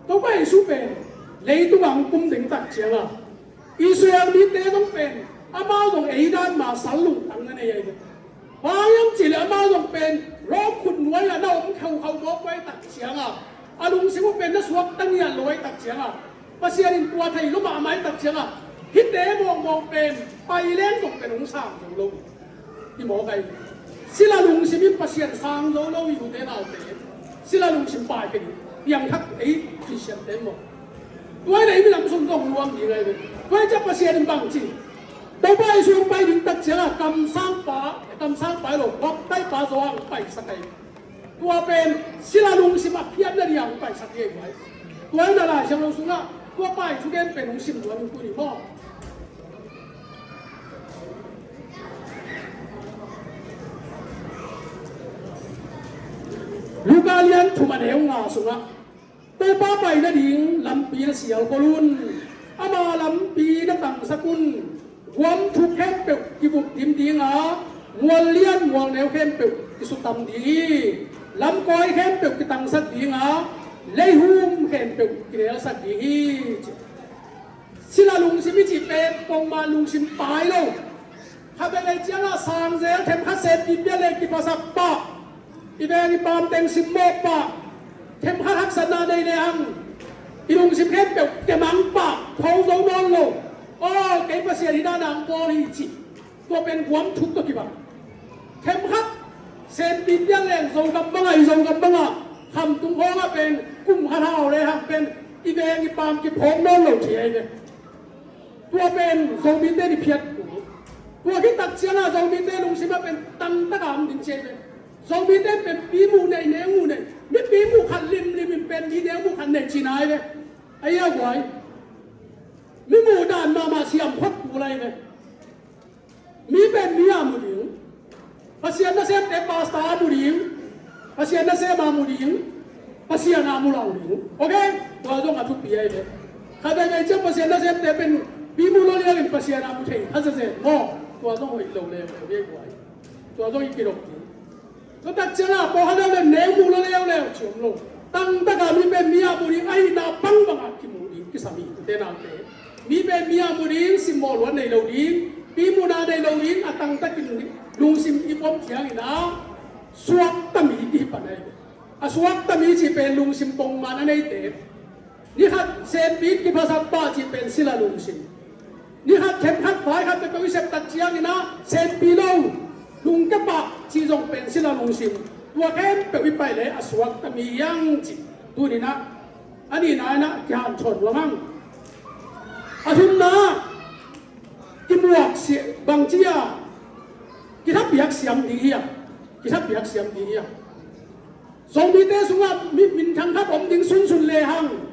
Topa Jesu pen leitung ah hong kum ding tak ciang a Israel mite zong pen amau zong ei dan ma sal lungtang na nei ai ve. Bang hiam cih leh amau zong pen Rom khut nuai ah na om khaukhau mawk vai tak ciang a, a lungsim uh pen na suakta ngiat lo ai tak ciang a, Pasian in tua thei lua mahmah ai tak ciang a, hihte mawngmawng pen pai leng zong pen hong sang zo lo. I mawk ai. Sila lungsim in Pasian sang zo lo i, ute naute. Sila lungsim pai kei ding. Piangthak ei Christian te maw. Tua hi leh i minam sung zong nuam ding ai ve. Tua hi ciang Pasian in bang ci. Topa Jesu hong pai ding tak ciang a kamsangpa, kamsangpa hi lo, baptaipa Johan hong paisak ai. Tua pen sila lungsim a phiatna ding a hong paisak hi ai. Tua hi na Lai Siangtho sungah tua pai thugen pen hong sim nuam in tuni maw. Luka lian thum a neu nga sungah Topa pai nading lampi na sialkhol un. Ama lampi na tangsak un. Guam thuk khempeuh kibup dim ding a, mual lian mual neu khempeuh kisutam ding hi. Lamkawi khempeuh kitangsak ding a, leihum khempeuh kinelsak ding hi, ci. Sila lungsim i cih pen pongman lungsim pai lo. Kha vei vei ciangah sangzel themkhat senpi pian leng kiphasak pah. I veng i paam teng simmawh pah. Themkhat haksatna nei lehang i lungsim khempeuh kemang pah, tho zo nawn lo. Aw, kei Pasian hi dan a hong bawl hi, ci. Tua pen guam thuk tawh kibang. Themkhat senpi pian leng Zogam bangah, i Zogam bangah khamtung hawngah pen kum khat hau lehang pen i veng i paam kiphawk nawn lo ci ai ve. Tua pen Zomite ni phiat kul. Tua khit tak ciangah Zomite lungsim ah pen tangtak a om ding ci ai ve. Zomite pen pi muh nei, neu muh nei. Mipi muh khat limlim in pen mi neu muh khat nei ci nai ve. Ai a guai. Mi muh dan mahmah siam khop kul ai ve. Mi pen mi a mu ding. Pasian nasemte pastor a mu ding. Pasian nasem a mu ding. Pasian a mu lo ding. Ok? Tua zong a thupi ai ve. Kha vei vei ciang Pasian nasemte pen pi mu lo liangin Pasian a mu thei kha zenzen maw. Tua zong hoih lo leuleu ve guai. Tua zong i kidok ding. Tua tak ciangah pawlkhat leuleu neu mu lo leuleu ci om lo. Tangtaka mi pen mi a mu ding ahihna bangbangah kimu ding kisam hi, ute naute. Mi pen mi a mu ding simmawh luat nei lo ding, pi muhna nei lo ding, a tangtakin lungsim i pom ciangin ah suakta mi kihi pan ahi. A suakta mi cih pen lungsim pongman a neite. Ni khat senpi in kiphasak pah cih pen sila lungsim. Ni khat themkhat vai khat peuhpeuh i sep tak ciangin ah senpi lo, lungke pah cih zong pen sila lungsim. Tua khempeuh i paih leh a suakta mi hi hang cih tuni-in ah a nihna in ah kihanthawn nuam hang. A thumna ah kimuak si-, bangci a kithapiak siam ding hi a, kithapiak siam ding hi a. Zomite sungah mi minthang khat om ding sunsun lehang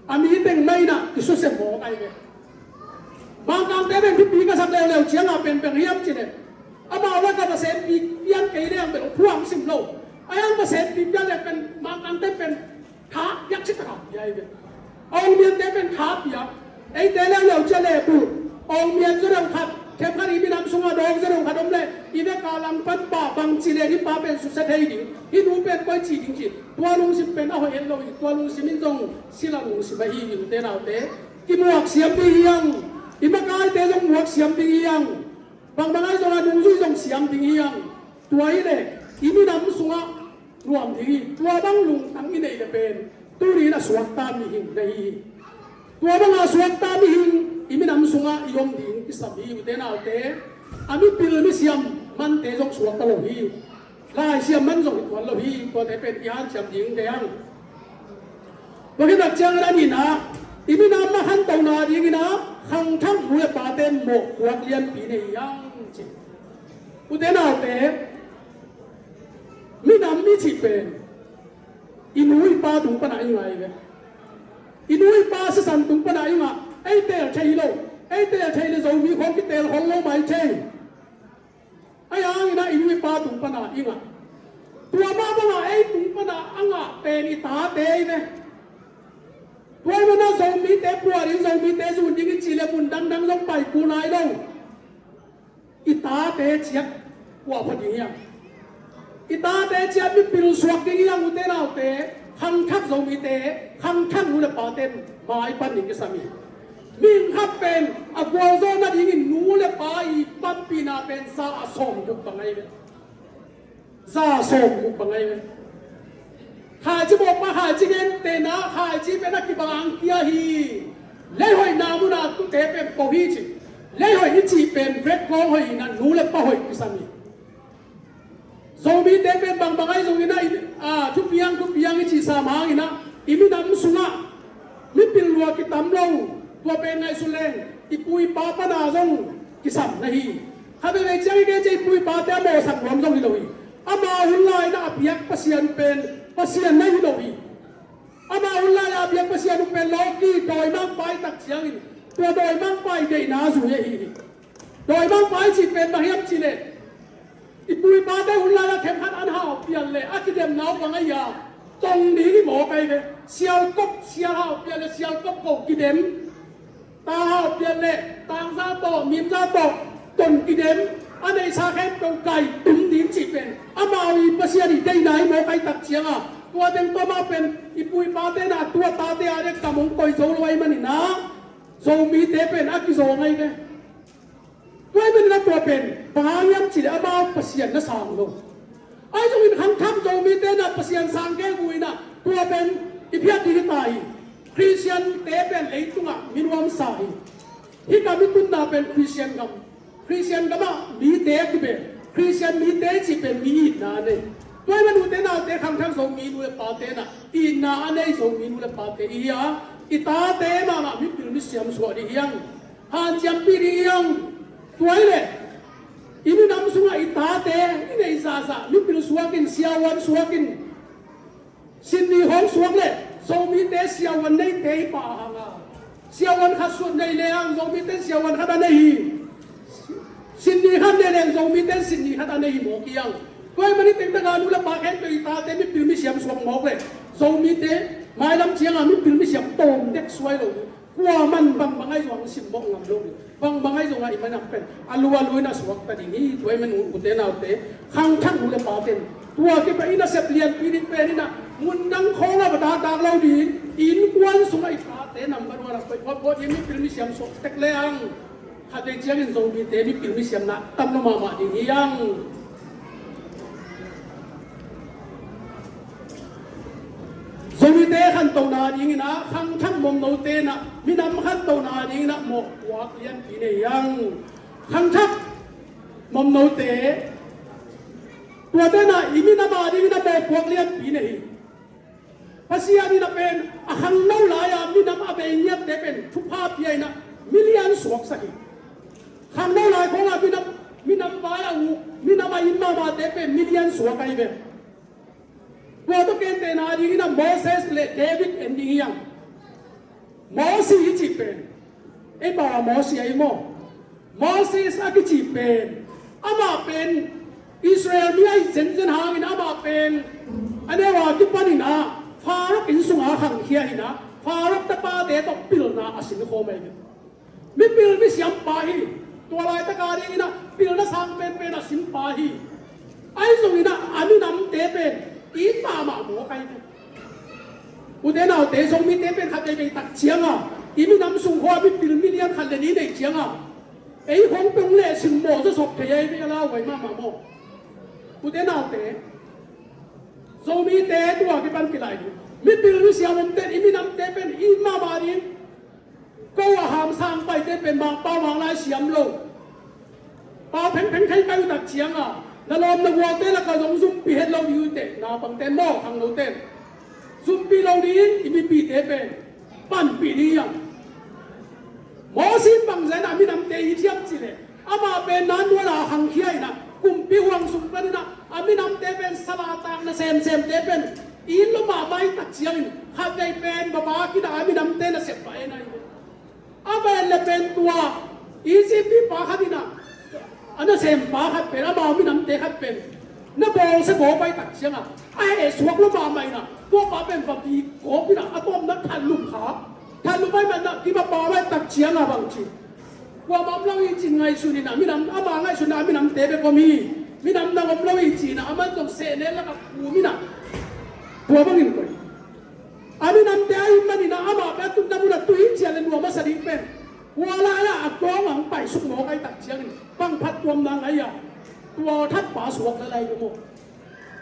a mi teng mah in ah kisusia mawk ahi ve. Mangkangte pen thupi ka sak leuleu ciangah pen bang hiam cih leh amau lakah va senpi pian kei leng pen phuang sim lo. A hiang va senpi pian leh pen Mangkangte pen tha piak cih takah pia ahi ve. Awngmiante pen tha piak. Eite leuleu ciah leh bulh. Awngmian zaw deuh khat, themkhat i minam sungah dawng zaw deuh khat om leh i vek a langpan pah bangci leh hih pa pen susia thei ding, hih nu pen koi ci ding ci. Tua lungsim pen a hoih het lo hi. Tua lungsim in zong sila lungsim ahi hi, ute naute. Kimuak siam ding hi hang. I makaite zong muak siam ding hi hang. Bangbang ahi zongah nungzui zong siam ding hi hang. Tua hi leh i minam sungah nuam ding hi. Tua bang lungtang i neih leh pen tuni-in a suakta mihing na hi hi. Tua banga suakta mihing i minam sungah i om ding kisam hi, ute naute. A mipil misiam mante zong suakta lo hi. Laisiam man zong hi tuan lo hi. Tuate pen i hanciam ding te hang. Tua khit tak ciangin a nihna, i minam a khantohna dingin ah khangthak nu le pate mawhpuak lianpi nei hi hang ci. Ute naute, minam i cih pen i nu i pa tung panah i ngai ve. I nu i pa sisan tung pana i ngah, ei teel thei hi lo. Ei teel thei le Zomi khawng kiteel khol lo mai thei. Ahi hangin ah i nu i pa tung pana i ngah. Tua mah bangah ei tung pana a ngah pen i tate hi ve. Tua ahih manin ah Zomite puah ding, Zomite zun ding i cih le mun dangdang zong pai kul nai lo. I tate ciat puahpha ding hi hang. I tate ciat mipil suak ding hi hang, ute naute. Khangthak Zomite, khangthak nu le pate in mai pan ding kisam hi. Mihing khat pen a gualzawh nadingin nu le pa i panpihna pen za sawmguk bang ahi ve. Za sawmguk bang ahi ve. Khaici mawhpa khaici gentehna, khaici pen a kibang kia hi. Leihoihna munah tute pen po hi ci. Leihoih i cih pen background hoih in ah nu le pa hoih kisam hi. Zomite pen bangbang ahi zongin ah, i, a, thupiang, thupiang i cih sam hangin ah, i minam sungah mipil lua kitam lo. Tua pen ngaihsun leng i pu i pa pana zong kisam na hi. Kha veivei ciang i gen ciang i pu i pate a mawhsak nuam zong hi lo hi. Amau hun lai-in ah a biak Pasian pen Pasian na hi lo hi. Amau hun lai-a a biak Pasian uh pen lawki dawimangpa i tak ciangin tua dawimangpa i deihna zui ahi hi. Dawimangpa i cih pen bang hiam cih leh, i pu i pate hun lai-a themkhat an hau pian leh a kidemna uh bang ahi a, tong ding hi mawk ahi ve. Sialkop, sial hau pian leh sialkop ko kidem. Tang hau pian leh tangza tawh, mimza tawh ton kidem, a neihsa khempeuh kai tum ding cih pen amau i Pasian i deihna hi mawk ahi tak cianga, tua teng tawh mah pen i pu i pate in ah tua tate a dek tam hong koih zo lo ahih manin ah Zomite pen a kizawng ahi ve. Tua ahih manin ah tua pen bang hang hiam cih leh amau Pasian na sang lo. Ahi zongin khangthak Zomite in ah Pasian sang kei uh in ah tua pen i phiat ding hi ta hi. Khristiante pen leitungah mi nuamsa hi. Hih gam i tunna pen Khristian gam. Khristian gamah mite a kiben. Khristian mite i cih pen mi itna a nei. Tua ahih manin ute naute khangthak Zomi nu le pate in ah itna a nei Zomi nu le pate i hi a, i tate mahmah mipil misiam suah ding hi hang. Hanciampih ding hi hang. Tua hi leh i minam sungah i tate i neih zahzah mipil suakin, siavuan suakin, sinni khawng suak leh Zomite siavuan neite hi pah hang a, siavuan khat sut nei lehang Zomite siavuan khat a nei hi. Sinni khat nei lehang Zomite sinni khat a nei hi mawk hi hang. Tua ahih manin tengteng a nu le pa khempeuh i tate mipil misiam suak mawk leh Zomite mailam cianga mipil misiam tawm dek suai lo. Kuaman bangbang ahi zongah hong simmawh ngam lo hi. Bangbang ahi zongah i minam pen a lu a lu in a suakta ding hi. Tua ahih manin ute naute, khangthak nu le pate in tua kipan i nasep lianpi ding pen in ah mundang khawng ah va dakdak lo ding, innkuan sungah i tate number one ah koih photphot ding, mipil misiam suak tek lehang khatvei ciangin Zomite mipil misiamna tam lo mahmah ding hi hang. Zomite khantohna dingin ah khangthak momnote in ah minam khantohna dingin ah mawhpuak lianpi nei hi hang. Khangthak momnote, tuate in ah i minam a dingin ah mawhpuak lianpi nei hi. Pasian in ah pen a khangno lai-a minam a bei ngiatte pen thupha pia in ah milian suaksak hi. Khangno lai khawngah minam, minam vai a uk, minam a it mahmahte pen milian suak ahi ve. Tua tawh gentehna dingin ah Moses le David en ding hi hang. Mosi i cih pen, ei pau a Mosi ahi maw? Moses a kici pen, amah pen Israel mi ahi zenzen hangin amah pen a neu a kipanin ah Pharaoh inn sungah khangkhia in ah Pharaoh tapate tawh pilna a sinkhawm ahi ve. Mipil misiampa hi. Tua laitaka dingin ah pilna sang penpen a simpa hi. Ahi zongin ah a minamte pen it mahmah mawk ahi ve. Ute naute, Zomite pen khat veivei tak cianga i minam sung khua mipil milian khat le nih nei cianga ei khawng peng leh simmawh zawsop thei ahi ve, a lauhuai mahmah maw? Ute naute, Zomite tua kipan kilai ding. Mipil misiam omte in i minamte pen it mahmah ding. Ko a hamsang paite pen mangpau manglai siam lo. Pau phengpheng thei kai uh tak cianga na lawm na gualte lakah zong zumpi het lo ding uh teh, naupangte maw, khangnote in. Zumpi lo ding, i mipite pen panpih ding hi hang. Mosi in bangzah in a minamte it hiam cih leh, amah pen nannuan a khangkhia in ah kumpi huang sung panin ah a minamte pen sala takna semsemte pen Inn lo mahmah i tak ciangin khatvei pen baba kina a minamte nasep pah e na hi. A va en le pen tua Egypt mipa khat ina a nasempa khat pen amau minamte khat pen na bawlsia bawl pai tak cianga a heh suak lo mahmah ina tua pa pen va bi kawp ina a tawmna thanlum kha. Thanlum pai manna kima pa pai tak cianga bang ci. Kuamah om lo hi cin ngaihsun ina minam ama ngaihsun a minamte bek om hi. Minam nang om lo hi cina aman zong sehnel laka kum ina tua bangin koi. A minamte a ih manina amah pen a tutna muna tui ciah le nuam a sa ding pen hua lai-ah a kawng ang paisuk mawk ai tak ciangin bang phat tuamna ngai a tua thatpa suak la lai maw?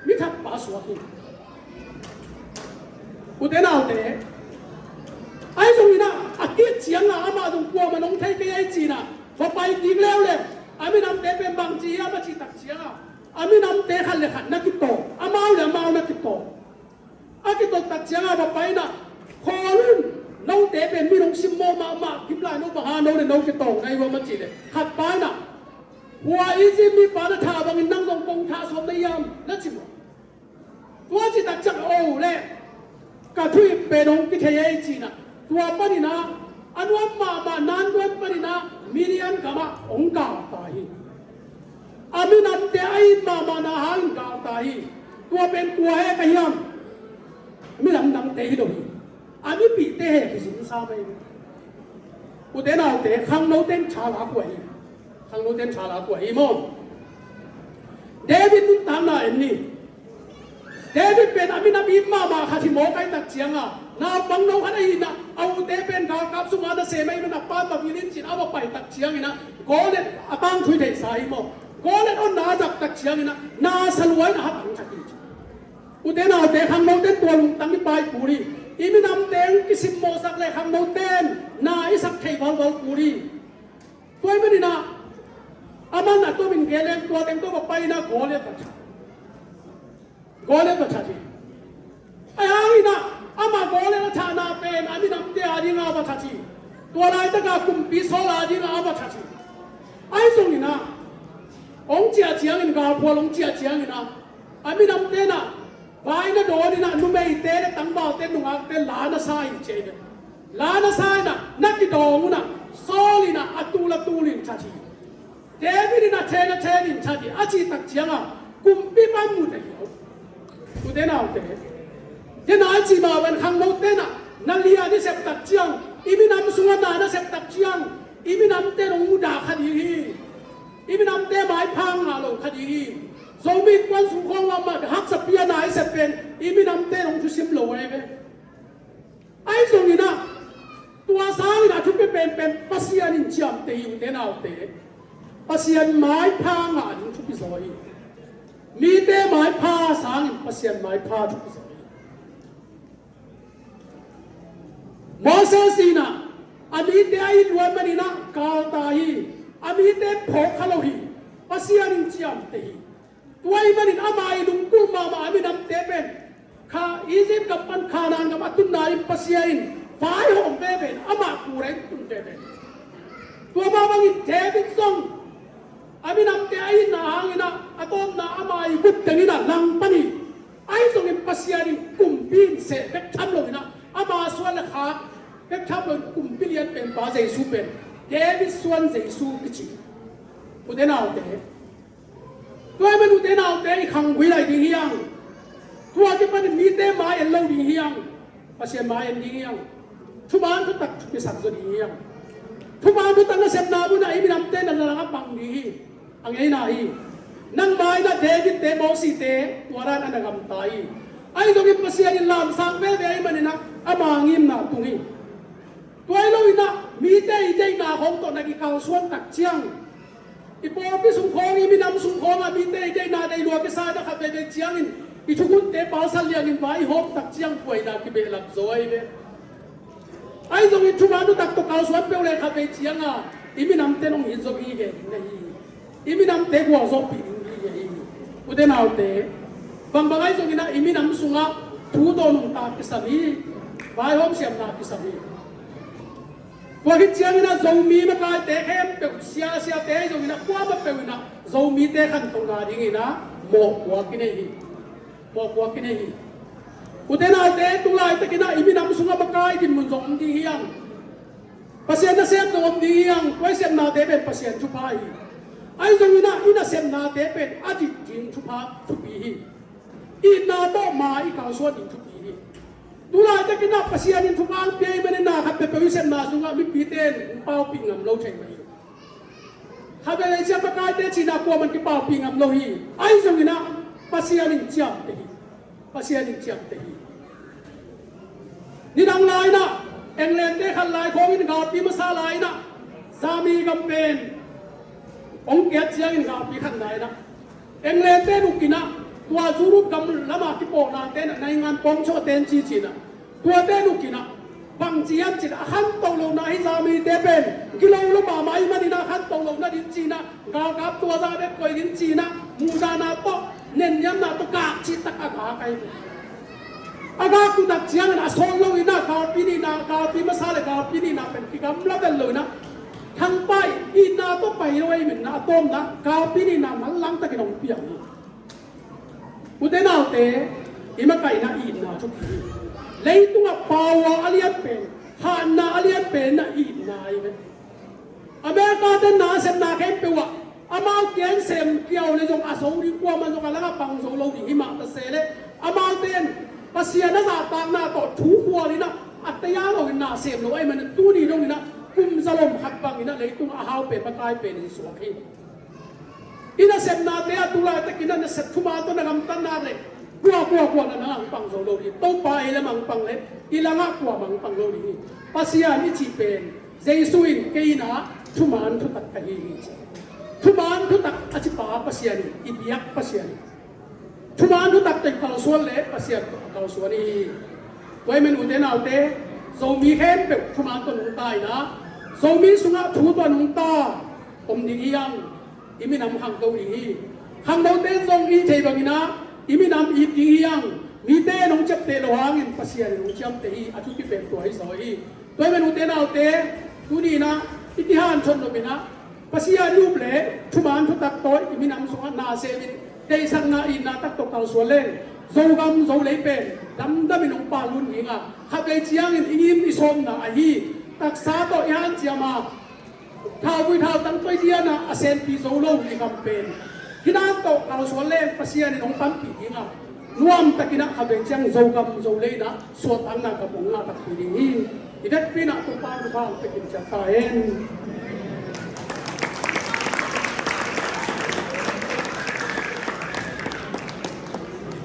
Mi thatpa suak hi. Ute naute ai zongina a kit cianga amah zong kuamah nong thei kei ai cina va pai kik leuleu a minamte pen bang ci hiam a cih tak cianga a minamte khat le khat na kitawng amau le amau na kitawng. A kitot tak cianga va paina khawl un. Note pen mi nong simmawh mahmah kimlai no bang ha no le no kitawng ngai ua ma ci le khat paina hua Egypt mipa na tha bangin nang zong kong tha sawm na hiam na ci maw? Tua ci tak ciang o le ka thuhip pen hong kithei ei cina tua panina a nuam mahmah nan nuam panina Midian gamah hong kal ta hi. A minamte a it mahmahna hangin gal ta hi. Tua pen kua he ka hiam? A minam dangte hi lo hi. A mipihte he kizin sa mai. Ute naute khangnote in tha la kua hi. Khangnote in tha la kua hi maw? David nuntakna en ni. David pen a minam it mahmah khat hi mawk ai tak cianga naupang no khat ahina a ute pen galkap sungah na sem ahina na pa ma vilin cin a va pai tak ciangina Goliat a tangthui theihsa hi maw? Goliat onna a zak tak ciangina na saluaina hat ang khat hi. Ute naute khangnote tua lungtang i pai kul hi. I minamte hong kisimmawhsak le khangnote na i sak thei valval kul hi. Tua i manina aman a tomin geleng tua teng tua va paina Goliat va that. Goliat va that hi. Ai hangina ama Goliat a thahna pen a minamte a dinga va that hi. Tua laitaka kumpi Saul a dinga a va that hi. Ai zongina hong ciah ciangin galphual hong ciah ciangina a minamte na vaina dawnina numeite le tangvalte nungakte lana sa in cei le lana sa ina na kidawng una Saul ina a tul a tulin that hi. David in a then a then in that hi a cih tak cianga kumpi pan mu thei lo. Ute naute hi na i cih mah pen khangnote na na lian i sep tak ciang i minam sungah na na sep tak ciang i minamte nong mudah kha ding hi. I minamte maipha ngah lo kha ding hi. Zomi kuan sung khawng ah mah haksa piana i sep pen i minamte nong thusim lo ahi ve. Ai zongina tua sangina thupi penpen Pasian in ciamteh hi ute naute. Pasian maipha ngah ding thupi zaw hi. Mite maipha sangin Pasian maipha thupi zaw hi. Moses ina a mite a it luat manina kal ta hi. A mite phawk kha lo hi. Pasian in ciamteh hi. Tua ahih manin ama i lungkul mahmah a minamte pen kha Egypt gam pan Canaan gam a tunna in Pasian in vaihawm veve in amah kul a in tun veve. Tua mah bangin David zong a minamte a itna hangin a tawpna ama i gut tengin a langpan hi. Ahi zongin Pasian in kumpi in seh bek tham loin a ama suan le khak bek tham loin kumpi lian pen pa Jesu pen David suan Jesu kici. Ute naute Tua ahih manin ute naute i khang gui lai ding hi hang. Tua kipanin mite mai en lo ding hi hang. Pasian mai en ding hi hang. Thuman thutak thupisak zaw ding hi hang. Thuman thutak nasepna munah i minamte na langah pang ding hi. A ngeina hi. Nang mai na Davidte Mosite tua dan a na gamta hi. Ahi zongin Pasian in lamsang veve ahih manin ah ama ngimna tung hi. Tua hi loin ah mite i deihna khawng tawh na kikalsuan tak ciang i pawlpi sung khawng i minam sung khawngah mite i deihna deih lua kisa na khat veivei ciangin i thukhunte palsat liangin vai i hawm tak ciang buaina kibehlap zaw ahi ve. Ahi zongin thuman thutak tawh kalsuan peuh le khat vei cianga i minamte nong hit zong i gen na hi. I minamte gualzawhpih ding hi hi. Ute naute bangbang ahi zongin ah i minam sungah thu tawh nuntak kisam hi. Vaihawm siamna kisam hi. Tua khit ciangin ah Zomi makaite khempeuh sia siate ahi zongin ah kuamah peuh in ah Zomite khantohna dingin ah mawhpuak kinei hi. Mawhpuak kinei hi. Ute naute, tu laitakin ah i minam sungah makai dinmun zong om ding hi hang. Pasian nasem zong om ding hi hang. Tua i sepnate pen Pasian thupha hi. Ahi zongin ah i nasepnate pen a dik ding thupha thupi hi. Itna tawh ma i kalsuan ding thupi hi. Tu laitakin ah Pasian in thupha hong pia ahih manin ah khat peuhpeuh i sepna sungah mipite in paupih ngam lo thei mah hi. Khatvei lei ciang makaite cih nah kuaman kipaupih ngam lo hi. Ahi zongin ah Pasian in ciamteh hi. Pasian in ciamteh hi. Nidang lai-in ah England te khat lai khawng in galpi masa lai-in ah zami gam pen hong kiat ciangin galpi khat lai-in ah England te nukin ah tua Europe gam lamah kipawlna te in ah naingan pawng chawh ten ci ci-in ah tuate nukin ah bang ci hiam cih leh a khanto lohna hi, zamite pen gilo lo mahmah ahih manin ah khanto lohna ding ci-in ah galkap tua zah bek koih ding ci-in ah muhdahna tawh nenniamna tawh gak cihtak a gak ahi. A gak tutak ciangin a sawt lo-in ah galpi nihna, galpi masa le galpi nihna pen kigamla vet lo-in ah thangpai itna tawh pai lo ahih manin ah a tawpna galpi nihna manlang takin hong piang hi. Ute naute, i makaihna itna thupi hi. Leitungah power a lian pen, hatna a lian pen na itna hi ve. America te na a sepna khempeuh ah amau kiang sem kiau le zong a zo ding, kuaman zong a langah pang zo lo ding hi mah ta se leh amaute in Pasian a zahtakna tawh thu khual-in ah a taya lo-in na sem lo ahih manin tuni dongin ah kum zalom khat bangin ah leitungah a hau pen makai pen in suak hi. I nasepnate ah tu laitakin ah nasep thuman tawh na gamtatna leh kua kua kua na langah hong pang zo lo ding hi. Topa ei lamah hong pang leh i langah kuamah hong pang lo ding hi. Pasian i cih pen Jesu in kei in ah thuman thutak ka hi hi ci. Thuman thutak a cipa Pasian hi, i biak Pasian hi. Thuman thutak tawh i kalsuan leh Pasian tawh a kalsuan hi. Tua ahih manin ute naute, Zomi khempeuh thuman tawh nungta in ah Zomi sungah thu tawh nungta om ding hi hang. I minam khangto ding hi. Khangnote in zong i thei bangin ah i minam it ding hi hang. Mite in hong ciapteh loh hangin Pasian in hong ciamteh hi. A thupi pen tua hi zaw hi. Tua ahih manin ute naute, tuni in ah i kihanthawn nop in ah Pasian i up leh thuman thutak tawh i minam sungah na semin deihsakna itna tak tawh kalsuan leng Zogam Zolei pen damdamin hong palut ding a, khatvei ciangin i ngim i sawmna ahi taksa tawh i hanciam a, thauvui thautang tawh i dian a, a senpi zo lo i gam pen hih dan tawh kalsuan leng Pasian in hong panpih ding a, nuamtakin ah khatvei ciang Zogam Zolei in ah suahtakna gam hong ngah takpi ding hi. I vekpi in ah Topa in thupha hong pia kim ciat ta hen.